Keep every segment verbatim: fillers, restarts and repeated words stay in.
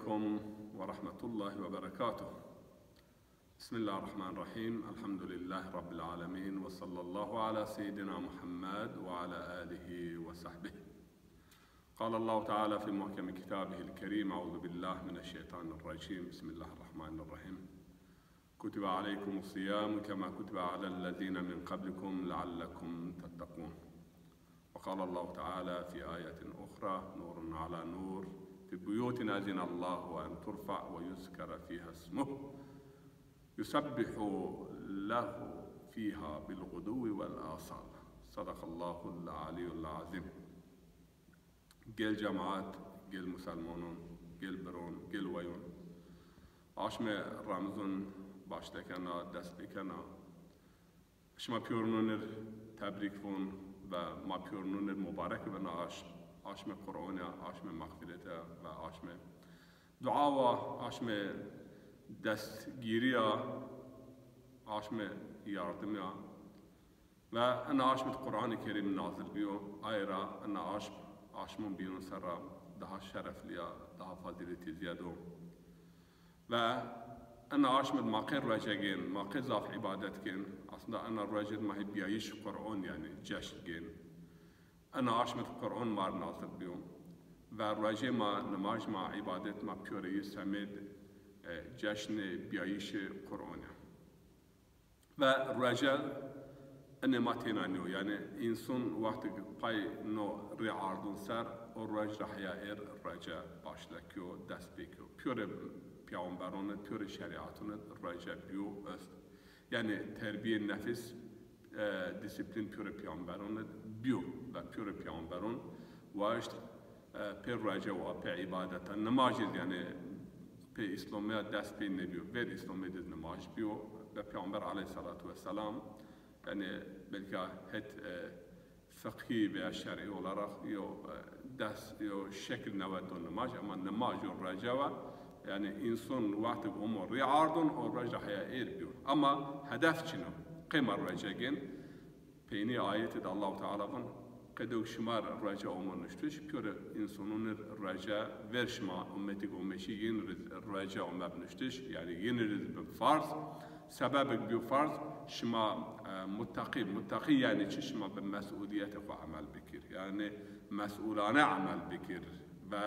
عليكم ورحمة الله وبركاته. بسم الله الرحمن الرحيم. الحمد لله رب العالمين، وصلى الله على سيدنا محمد وعلى آله وصحبه. قال الله تعالى في محكم كتابه الكريم: أعوذ بالله من الشيطان الرجيم. بسم الله الرحمن الرحيم. كتب عليكم الصيام كما كتب على الذين من قبلكم لعلكم تتقون. وقال الله تعالى في آية أخرى: نور على نور، في بيوت أذن الله أن ترفع ويذكر فيها اسمه يسبح له فيها بالغدو والآصال. صدق الله العلي العظيم. Gel cemaat, gel muselmanon, gel biron, gel weyon. Aşmê Remzon başte kena, dest pê kena. Şima pîyorunonir tebrîk von ve ma pîyorunonir mubarek bin aşm. Aşmê Qur'on ya, aşmê mexfîret ya ve aşmê dua wa, aşmê destgîrî ya, aşmê yardim ya. Ve ena aşm id Qur'anê Kerîm nazil bîyo. Ay ra ena aşm, aşmon bîyon ser ra daha şereflî ya, daha fazîletî zîyad o. Ve ena aşm id ma qey ruece gên, ma qey zaf îbadet gên. Aslında ena ruece id ma hê bîyayîş Qur'on, yanî ceşn gên. Ena aşm id Qur'on mar nazil bîyo. Ve ruecê ma, nimaj ma, îbadet ma pîyoreyî semêd, e, ceşnê bîyayîşê Qur'on ya. Ve ruece enê ma têna nîyo. Yanî înson wextêk pay no rê ardon ser, o ruec ra heya êr ruece başle kîyo, dest pê kîyo. Pîyorê peyxamberon id, pîyorê şerîaton id ruece bîyo, est. Yanî terbîyê nefis, e, dîsîplîn pîyorê peyxamberon id bîyo ve pîyorê peyxamberon waşt, e, pê ruece wa, pê îbadeta, nimaj id, yanî pê Îslamî ya dest pê nêbîyo. Ver Îslamî id nimaj bîyo ve Peyxamber aleyhîsselatu wesselam, yanî belka het, e, fiqhî veya şer'î olarak yo, e, dest, yo şekil newe do nimaj, ama nimaj yo ruece wa, yanî înson wextêk omo rê ardon, o ruec ra heya êr bîyo. Ama hedef çin o? Qey ma ruece gên? Peynî ayetî de Allahu Teala vun, qedok şima ruece omo nuştiş, pîyorê însonon ir ruece ver şima ummetî gomeşî, yin ri ruece omeb nuştiş, yanî yin ri bi farz, sebebik bîyo farz, şima, e, muttaqî, muttaqî yanî çi? Şima bi mes'ulîyetê xwu emel bikir. Yanî mes'ulane emel bikir ve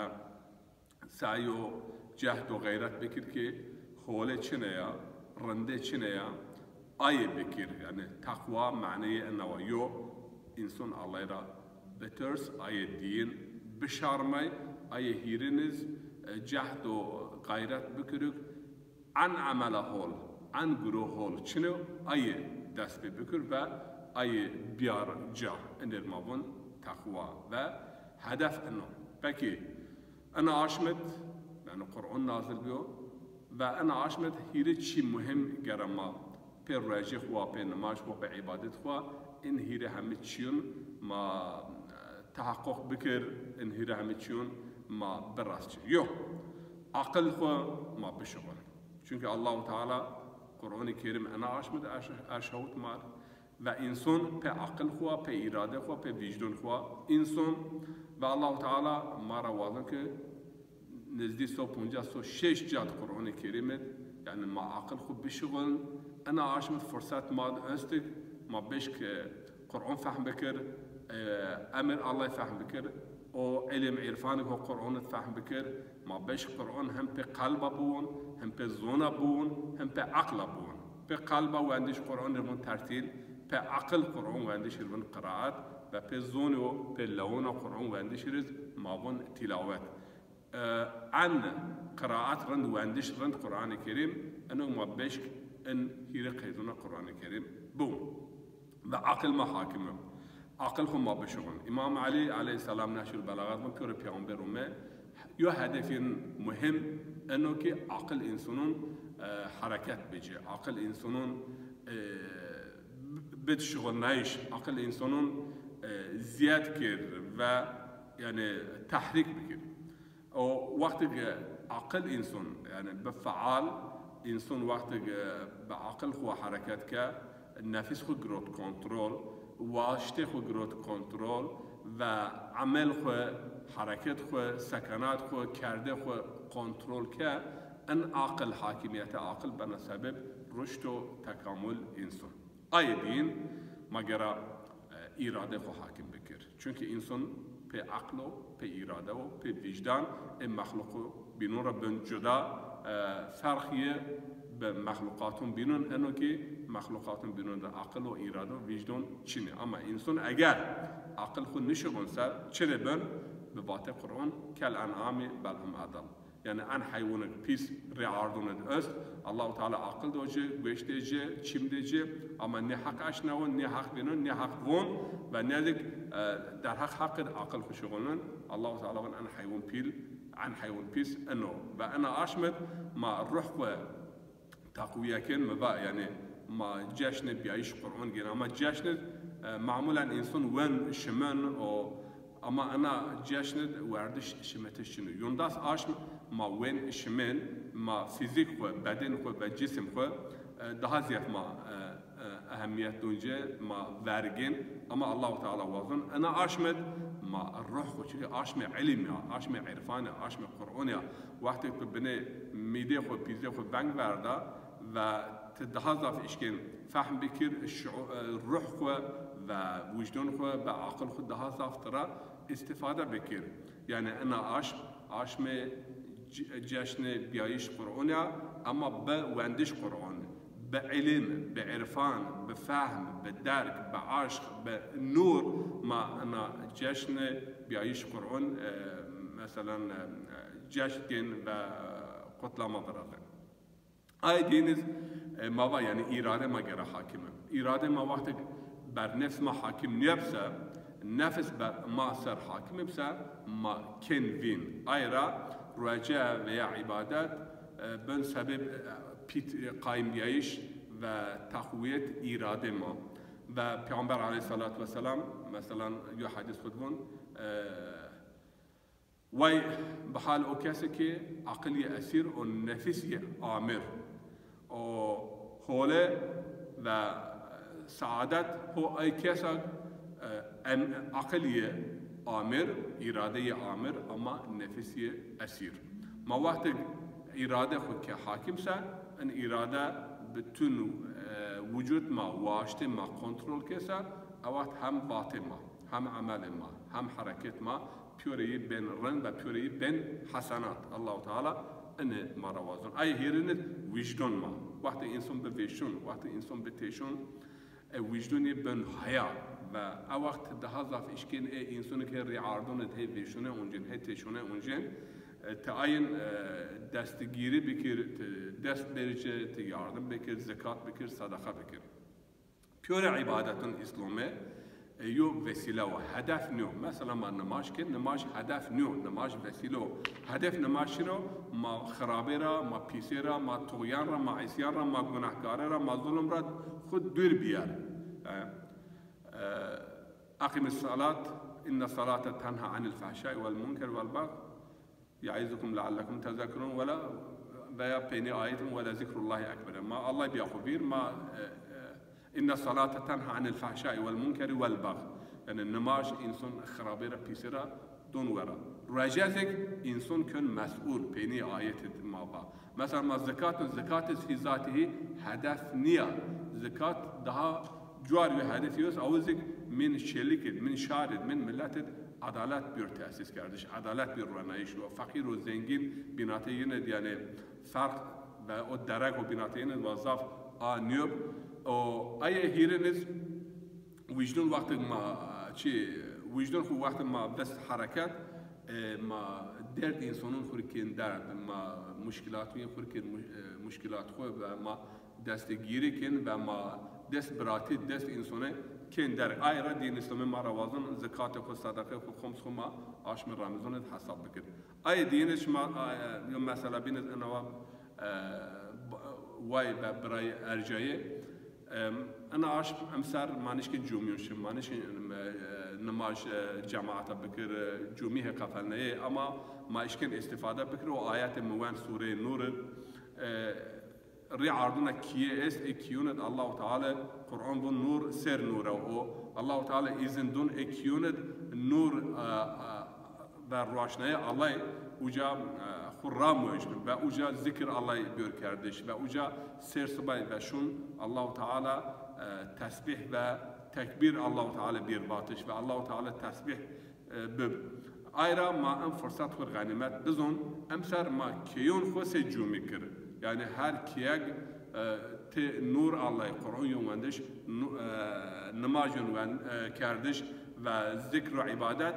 se'y û cehd û xeyret bikir ki holê çine ya, rindê çine ya, ayê bikir. Yanî teqwa maneyê ena wa yo, înson Allay ra bitirs, ayê dîyin bişarmay, ayê hîrin iz, e, cehd û xeyret bikirik, en emela hol, en guro hol çino, ayê dest pê bikir ve ayê biyar ca. Inir ma vun teqwa ve hedef ino. Peki, ena aşm id, yanî Qur'on nazil biyo ve ena aşm id hîrê çî muhîm gere ma pê ruecê xwu, pê nimaj xwu, pê îbadet xwu, in hîrê hemî çîyun ma, e, teheqquq bikir, in hîrê hemî çîyun ma biras çi. Yo, aqil xwu ma bişuxul. Çunke Allahu Teala Qur'onî Kerîm ena aşm id erş-, erşawit mar. Ve înson pê aqil xwu, pê îrade xwu, pê vîcdon xwu, înson ve Allahu Teala ma ra wazon ki nizdî so poncas, so şeş ca di Qur'onê Kerîm id, yanî ma aqil xwu bişuxuln, ena aşm id furset ma di estik, ma beşk, e, Qur'on fehm bikir, e, emir Allay fehm bikir, o ilim, îrfanik ho Qur'on id fehm bikir, ma beşk Qur'on hem pê qelba biwon, hem pê zona biwon, hem pê aqla biwon. Pê qelba wendiş Qur'on ri vun tertîl, pê aqil Qur'on wendiş ri vun qiraat, ve pê zonî û pê lewona Qur'on wendiş ri ma vun tîlawet. E, en qiraat rind, wendiş rind Qur'anê Kerîm, eno ma beşk in hîrê qeydona Qur'anê Kerîm biwon. Ve aqil ma hakim o. Aqil xwu ma bişuxuln. Îmam Elî aleyhîsselam Nehcul Belaxet vun, pîyorê peyxamber ome, yo hedefîn muhîm ino ki aqil însonon, e, hereket bici. Aqil însonon, e, bid şuxulnayîş. Aqil însonon, e, zîyad kir ve yanî tehrîk bikir. O wextêk aqil înson, yanî bi feal, înson wextêk bi aqil xwu hereket ke, nefis xwu girot kontrol, waştê xwu girot kontrol ve emel xwu hereket xwu, sekenat xwu, kerdê xwu kontrol ke, in aqil, hakimiyetê aqil bena sebeb ruşd û tekamul însan. Ayê dîn ma gera, e, îradê xwu hakim bikir. Çunkî însan pê aql o, pê îrade o, pê vîjdan, ê mexluqo bînon ra bin cuda, e, ferq yi bi mexluqatun bînon eno ki mexluqatun bînon de aqil û îrade û vîjdan çin ê. Ama însan eger aqil xwu nişuxon ser, çi rê bin? Bi vatê Qur'an, "Kel en'ami bel hum edal." Yanî en heywanik pîs rê ardon id est. Allahu Teala aqil do ci, gueş dê ci, çim dê ci, ama nê heq eşnawon, nê heq vînon, nê heq von ve nê zik, e, derheq heq id aqil xwu şuxulnon. Allahu Teala von en heywan pîl, en heywan pîs ino. Ve ena aşm id ma ruh xwu teqwîye kên, mi va, yanî ma ceşnê biyayîş Qur'an gên. Ama ceşnê, e, mamulen însan wen şimen o, ama ena ceşnê werdiş şimetiş çin o. Yondas aşm ma wen şimên, ma fîzîk xwu, beden xwu ve cisim xwu, e, daha zîyad ma, e, e, ehemîyet dûn ci, ma vergên. Ama Allahu Teala wazon ena aşm id ma ruh xwu, çunkî aşmê îlim ya, aşmê îrfan ya, aşmê Qur'an ya. Wextêk tu binê mîdê xwu, pîzê xwu veng verda ve ti daha zaf îşkên fehm bikir, şiu-, e, ruh xwu ve wijdan xwu ve aqil xwu daha zaf tira îstîfade bikir. Yanî ena aşm, aşmê c-, ceşnê biyayîş Qur'an ya, ama bi wendiş Qur'an, bi îlim, bi îrfan, bi fehm, bi derk, bi aşq, bi nûr ma ena ceşnê biyayîş Qur'an, e, meselan, e, ceşn kên ve qutlama virazên. Ay dîniz, e, ma va, yanî îrade ma gera hakim ib. Îrade ma wextek ber nefs ma hakim niyebse, nefs ber ma ser hakim ibse, ma kên vîn. Ay ra ruece veya îbadet, e, bin sebeb, e, pît, e, qayîmbiyayîş ve teqwiyet îrade ma. Ve Peyxamber aleyhissalatu vesselam, meselan, yo hedîs xwu di vun, e, Way bi hal o kesi ki aqil yi esîr û nefis yi amir. O hole ve saadet ho ay kesa, e, em, aqil yi amir, îrade yi amir, ama nefis yi esîr. Ma wextê îrade xwu ke hakim se, in îrade bütün, e, vücut ma, waştê ma kontrol kesa, e wext hem vatê ma, hem emelê ma, hem hereket ma, pîyorê yi bên rind ve pîyorê yi bên hesenat. Allahu Teala ini ma ra wazon. Ay hîrin id wijdan ma. Wextê însan bi vêşon, wextê însan bi têşon, e, wijdan yi bin haya ve e wext daha zaf îşkên ê însanê ke rî ardon id hê vêşone oncên, hê têşone oncên, e, ti ayin, e, destigîrî bikir, ti dest berî ci, ti yardim bikir, zekat bikir, sedeqa bikir. Pîyorê îbadetun Îslamê, e, yo vesîle wo, hedef nîyo. Mesela ma nimaj kên, nimaj hedef nîyo, nimaj vesîle wo. Hedef nimaj çin o, ma xirabê ra, ma pîsê ra, ma tuxyan ra, ma îsyan ra, ma gunahkarê ra, ma zulm ra xwu dûr bîyer. E, e, Eqimis salat, inne salate tenha anil fahşai vel munker vel bagh. Yaizukum leallekum tezekkerun ve la, veya peynî ayetin ve le zikrullahi ekber. Ma Allah bîya xwu vîr, ma, e, e, inne salate tenha anil fahşai vel munkeri vel bagh. Yanî nimaj însan xirabê ra, pîsê ra don wera. Ruece zik însan kön mes'ul, peynî ayet id ma va. Mesela ma zekat, zekat iz fî zatîhî hedef nîya. Zekat daha cuar yo hedef yi est, awizik min şelik id, min şar id, min millet id adalet bîyor tesîs kerdiş, adalet bîyor ruenayîş, o feqîr û zengîn bînatê yin id, yanî ferq ve o derek o bînatê yin id wa zaf a nîyob. O aye hîrin iz wijdon wextê ma çi, wijdon xwu wextê ma vist hereket, e, ma derd însanun xwu rê kên derd, ma muşkîlatun xwu rê kên mu-, e, muşkîlat xwu ve ma destegîrî kên ve ma dest biratî, dest însonê kên derg. Ay ra dîn Îslamê ma ra wazon zekatê xwu, sedeqê xwu, xums xwu ma aşmê Remezanê de hesab bikir. Ay dîn şima, a, e, yo mesela bîn iz inawa, e, b-, way ve birayê ercayê. Em, ina aşm emser ma nişkên cumîyon şim, ma nişkên, em, e, nimaj, e, cemaata bikir, e, cumî hê qefelneyê, ama ma îşkên îstîfade bikir û ayetê mi wen sureyê Nur id, e, rî arduna kîye est, ê kîyon id Allahu Teala Quran vun nur ser nur e o. Allahu Teala îzin dun ê kîyon id nur, e, e, ve roşnayê Allahî uca, e, xwu ramojn ve uca zikir Allahî bîyor kerdiş ve uca sêr sibay ve şun Allahu Teala, e, tesbîh ve tekbîr Allahu Teala bîr vatiş ve Allahu Teala tesbîh, e, bib. Ay ra ma em firsat xwu ğenîmet bizon, emser ma kêyon xwu sey cumî kir. Yanî her kîyeg, e, ti nur Allahî, Quran yon wendiş, nu-, e, nimaj yon wen-, e, kerdiş ve zikr û îbadet,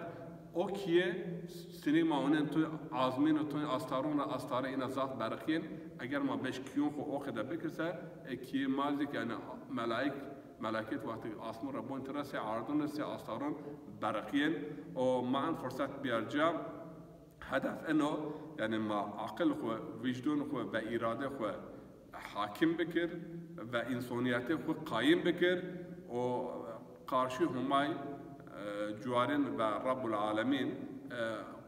o kîye sinî ma onen tu azmîn û tu astaron ra astare îna zaf beriqîyên. Eger ma beş kîyon xwu o qede bikir se, e, kîye ma zî kî, yanî melaîk, melakêt wextî asmon ra bon tira sey ardon ra sey astaron beriqîyên. O ma en firsat bîyar ca, hedef eno, yanî ma aqil xwu, vîcdon xwu ve îrade xwu hakim bikir ve însonîyetê xwu qayîm bikir û qarşî Humay, e, cuarên ve Rabbul Alemîn, e,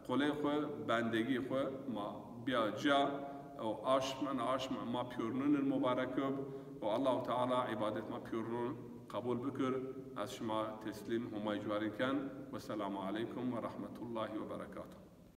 qulê xwu, bendegî xwu ma bîya ca û aşm, en aşm ma pîyornûn ir mubarek ib û Allahu Teala îbadet ma pîyornûn qebul bikir. Ez şima teslîm Humay cuarên ken. Wesselamu aleykum ve rahmetullahi ve berekatuhu.